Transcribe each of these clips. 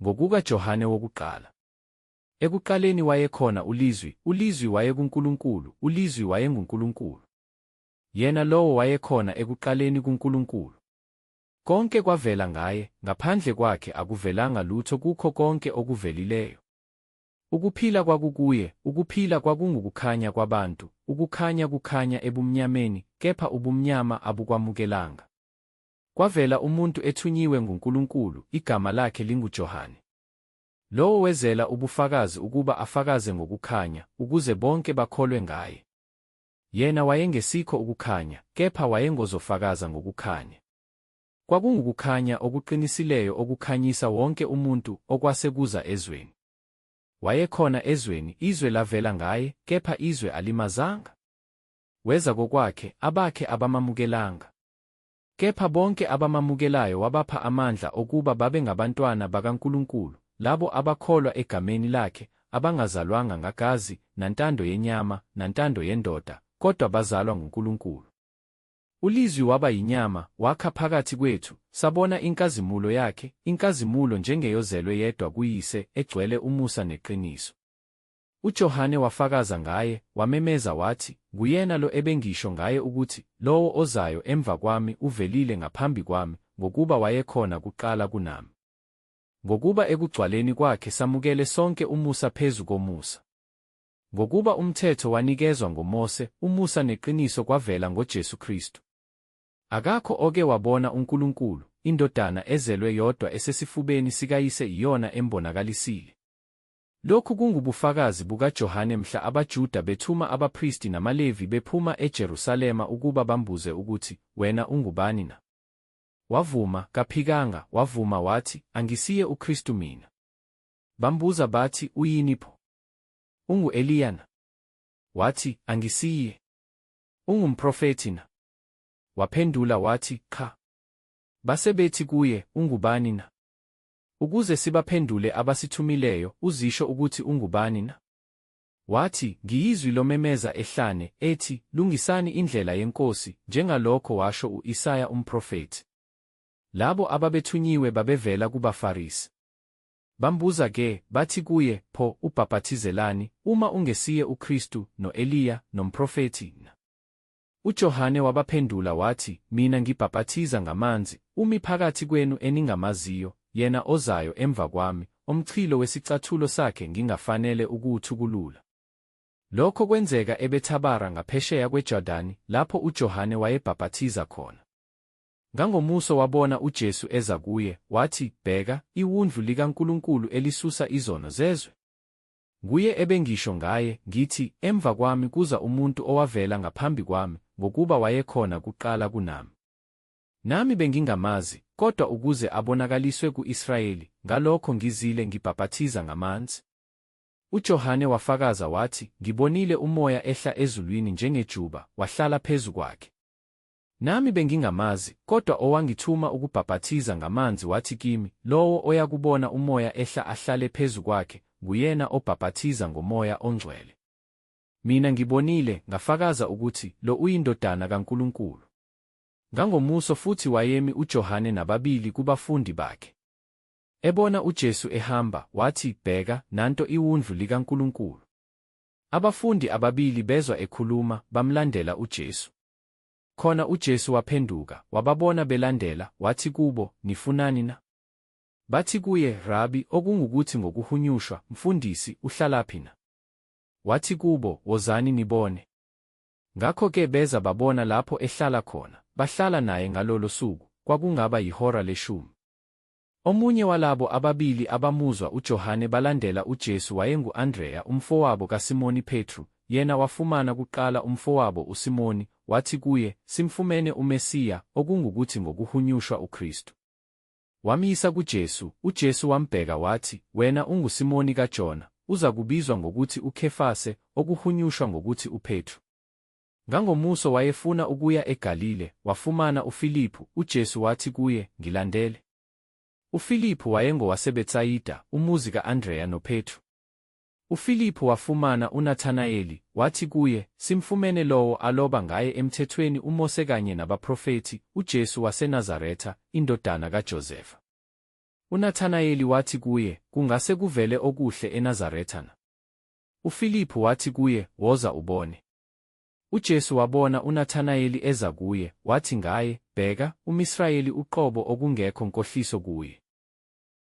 NgokukaJohane wokuqala. Ekuqaleni wayekhona uLizwi, uLizwi wayekuNkulunkulu, uLizwi wayenguNkulunkulu. Yena lowo wayekhona ekuqaleni kuNkulunkulu. Konke kwavela ngaye, ngaphandle kwakhe akuvelanga lutho kukho konke okuvelileyo. Ukuphila kwakukuye, ukuphila kwakungukukhanya kwabantu, ukukhanya kukhanya ebumnyameni, kepha ubumnyama abukwamukelanga. Kwavela umuntu ethunyiwe nguNkulunkulu, igama lakhe linguJohane. Lowo wezela ubufakazi ukuba afakaze ngokukhanya, ukuze bonke bakholwe ngaye. Yena wayengesikho ukukhanya, kepha wayengozofakaza ngokukhanya. Kwakungukukhanya okuqinisileyo okukhanyisa wonke umuntu, okwase kuza ezweni. Wayekhona ezweni, izwe lavela ngaye, kepha izwe alimazanga. Weza kokwakhe, abakhe abamamukelanga. Kepha bonke abamamukelayo wabapha amandla okuba babe ngabantwana bakaNkulunkulu, labo abakholwa egameni lakhe, abangazalwanga ngagazi, nantando yenyama, nantando yendoda, kodwa bazalwa nguNkulunkulu. ULizwi waba yinyama, wakha phakathi kwethu, sabona inkazimulo yakhe, inkazimulo njengeyozelwe yedwa kuYise, egcwele umusa neqiniso. UJohane wafakaza ngaye, wamemeza wathi, Nguyena lo ebengisho ngaye ukuthi, Lowo ozayo emva kwami uvelile ngaphambi kwami, ngokuba wayekhona kuqala kunami. Ngokuba ekugcwaleni kwakhe samukele sonke umusa phezu komusa. Ngokuba umthetho wanikezwa ngoMose, umusa neqiniso kwavela ngoJesu Kristu. Akakho oke wabona uNkulunkulu, iNdodana ezelwe yodwa esesifubeni sikaYise iyona embonakalisile. Lokhu kungubufakazi bukaJohane mhla abaJuda bethuma abapristi namaLevi bephuma eJerusalema ukuba bambuze ukuthi, Wena ungubani na? Wavuma, kaphikanga, wavuma wathi, Angisiye uKristu mina. Bambuza bathi, Uyini pho? Ungu-Eliya na? Wathi, Angisiye. Ungumprofethi na? Waphendula wathi, Qha. Base bethi kuye, Ungubani na? Ukuze sibaphendule abasithumileyo, uzisho ukuthi ungubani na? Wathi, Ngiyizwi lomemeza ehlane, ethi, Lungisani indlela yeNkosi, njengalokho washo u-Isaya umprofethi. Labo ababethunyiwe babevela kubaFarisi. Bambuza ke, bathi kuye, Pho, ubhapathizelani, uma ungesiye uKristu, no-Eliya, nomprofethi, na? UJohane wabaphendula wathi, Mina ngibhapathiza ngamanzi, umi phakathi kwenu eningamaziyo, yena ozayo emva kwami, omchilo wesicathulo sakhe ngingafanele ukuwuthukulula. Lokho kwenzeka eBethabara ngaphesheya kweJordani, lapho uJohane wayebhapathiza khona. Ngangomuso wabona uJesu eza kuye, wathi, Bheka, iWundlu likaNkulunkulu elisusa izono zezwe! Nguye ebengisho ngaye, ngithi, Emva kwami kuza umuntu owavela ngaphambi kwami, ngokuba wayekhona kuqala kunami. Nami bengingamazi, kodwa ukuze abonakaliswe ku-Israyeli, ngalokho ngizile ngibhapathiza ngamanzi. UJohane wafakaza wathi, Ngibonile uMoya ehla ezulwini njengejuba, wahlala phezu kwakhe. Nami bengingamazi, kodwa owangithuma ukubhapathiza ngamanzi wathi kimi, Lowo oyakubona uMoya ehla ahlale phezu kwakhe, nguyena obhapathiza ngoMoya oNgcwele. Mina ngibonile, ngafakaza ukuthi, lo uyiNdodana kaNkulunkulu. Ngangomuso futhi wayemi uJohane nababili kubafundi bakhe. Ebona uJesu ehamba, wathi, Bheka, nanto iWundlu likaNkulunkulu. Abafundi ababili bezwa ekhuluma, bamlandela uJesu. Khona uJesu waphenduka, wababona belandela, wathi kubo, Nifunani na? Bathi kuye, Rabi, okungukuthi ngokuhunyushwa, Mfundisi, uhlalaphi na? Wathi kubo, Wozani nibone. Ngakho-ke beza babona lapho ehlala khona, bahlala naye ngalolo suku, kwakungaba yihora leshumi. Omunye walabo ababili abamuzwa uJohane balandela uJesu wayengu-Andreya umfowabo kaSimoni Petru, yena wafumana kuqala umfowabo uSimoni, wathi kuye, Simfumene uMesiya, okungukuthi ngokuhunyushwa uKristu. Wamyisa kuJesu, uJesu wambheka wathi, Wena unguSimoni kaJona, uzakubizwa ngokuthi uKhefase, okuhunyushwa ngokuthi uPetru. Ngangomuso wayefuna ukuya eGalile, wafumana uFiliphu, uJesu wathi kuye, Ngilandele. UFiliphu wayengowaseBetsayida, umuzi ka-Andreya noPetru. UFiliphu wafumana uNathanayeli, wathi kuye, Simfumene lowo aloba ngaye emthethweni uMose kanye nabaprofethi, uJesu waseNazaretha, indodana kaJosefa. UNathanayeli wathi kuye, Kungase kuvele okuhle eNazaretha na? UFiliphu wathi kuye, Woza ubone. UJesu wabona uNathanayeli eza kuye, wathi ngaye, Bheka, umIsrayeli uqobo okungekho nkohliso kuye.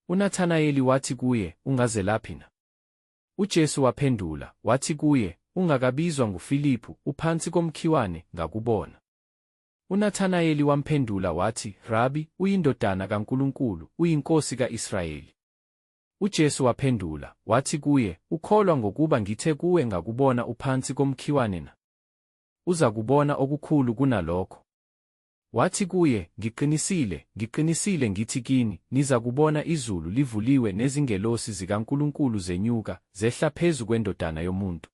UNathanayeli wathi kuye, Ungazelaphi na? UJesu waphendula, wathi kuye, Ungakabizwa nguFiliphu, uphansi komkhiwane, ngakubona. UNathanayeli wamphendula wathi, Rabi, uyiNdodana kaNkulunkulu, uyiNkosi ka-Israyeli. UJesu waphendula, wathi kuye, Ukholwa ngokuba ngithe kuwe ngakubona uphansi komkhiwane na? Uzakubona okukhulu kunalokho. Wathi kuye, Ngiqinisile, ngiqinisile ngithi kini, nizakubona izulu livuliwe nezingelosi zikaNkulunkulu zenyuka, zehla phezu kweNdodana yomuntu.